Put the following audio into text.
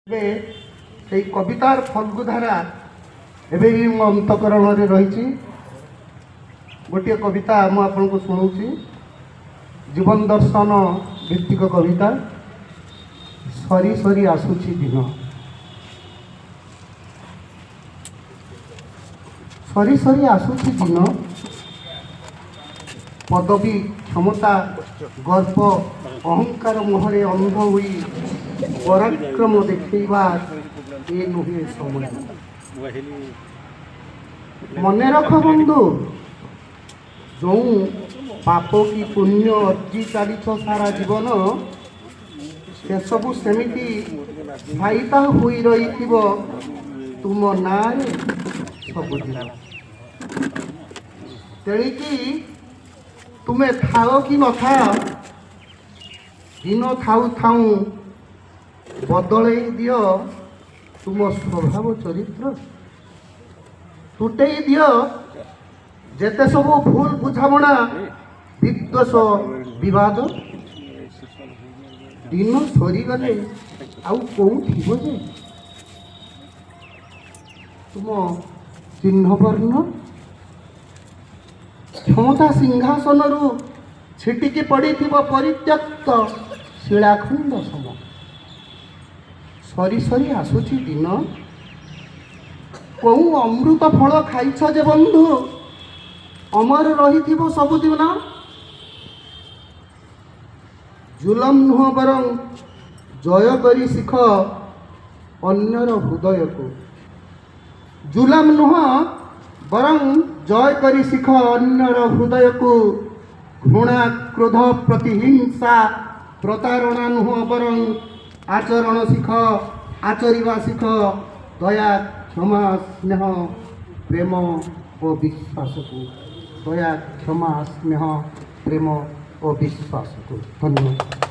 ଏବେ ସେଇ କବିତାର ଫଲ୍ଗୁଧାରା ଏବେ ବି ମୋ ଅନ୍ତଃକରଣରେ ରହିଛି। ଗୋଟିଏ କବିତା ମୁଁ ଆପଣଙ୍କୁ ଶୁଣାଉଛି, ଜୀବନ ଦର୍ଶନ ଭିତ୍ତିକ କବିତା, ସରି ସରି ଆସୁଛି ଦିନ। ସରି ସରି ଆସୁଛି ଦିନ, ପଦବୀ, କ୍ଷମତା, ଗର୍ବ, ଅହଙ୍କାର ମୋହରେ ଅନ୍ଧ ହୋଇ ପରାକ୍ରମ ଦେଖେଇବା ଏ ନୁହେଁ ସମୟ। ମନେ ରଖ ବନ୍ଧୁ, ଯେଉଁ ପାପ କି ପୁଣ୍ୟ ଅର୍ଜି ଚାଲିଛ ସାରା ଜୀବନ, ସେସବୁ ସେମିତି ସାଇତା ହୋଇ ରହିଥିବ ତୁମ ନାଁରେ ସବୁଦିନ। ତେଣିକି ତୁମେ ଥାଅ କି ନଥାଅ, ଦିନ ଥାଉ ଥାଉଁ ବଦଳେଇ ଦିଅ ତୁମ ସ୍ୱଭାବ ଚରିତ୍ର, ତୁଟେଇ ଦିଅ ଯେତେ ସବୁ ଭୁଲ ବୁଝାମଣା, ବିଦ୍ୱେଷ, ବିବାଦ। ଦିନ ସରିଗଲେ ଆଉ କୋଉ ଥିବ ଯେ ତୁମ ଚିହ୍ନବର୍ଣ୍ଣ? କ୍ଷମତା ସିଂହାସନରୁ ଛିଟିକି ପଡ଼ିଥିବ ପରିତ୍ୟକ୍ତ ଶିଳାଖଣ୍ଡ ସମ। ସରି ସରି ଆସୁଛି ଦିନ, କେଉଁ ଅମୃତ ଫଳ ଖାଇଛ ଯେ ବନ୍ଧୁ ଅମର ରହିଥିବ ସବୁଦିନ? ଜୁଲମ ନୁହଁ ବରଂ ଜୟ କରି ଶିଖ ଅନ୍ୟର ହୃଦୟକୁ। ଜୁଲମ ନୁହଁ ବରଂ ଜୟ କରି ଶିଖ ଅନ୍ୟର ହୃଦୟକୁ। ଘୃଣା, କ୍ରୋଧ, ପ୍ରତିହିଂସା, ପ୍ରତାରଣା ନୁହଁ ବରଂ ଆଚରଣ ଶିଖ, ଆଚରିବା ଶିଖ ଦୟା, କ୍ଷମା, ସ୍ନେହ, ପ୍ରେମ ଓ ବିଶ୍ୱାସକୁ। ଦୟା, କ୍ଷମା, ସ୍ନେହ, ପ୍ରେମ ଓ ବିଶ୍ୱାସକୁ। ଧନ୍ୟବାଦ।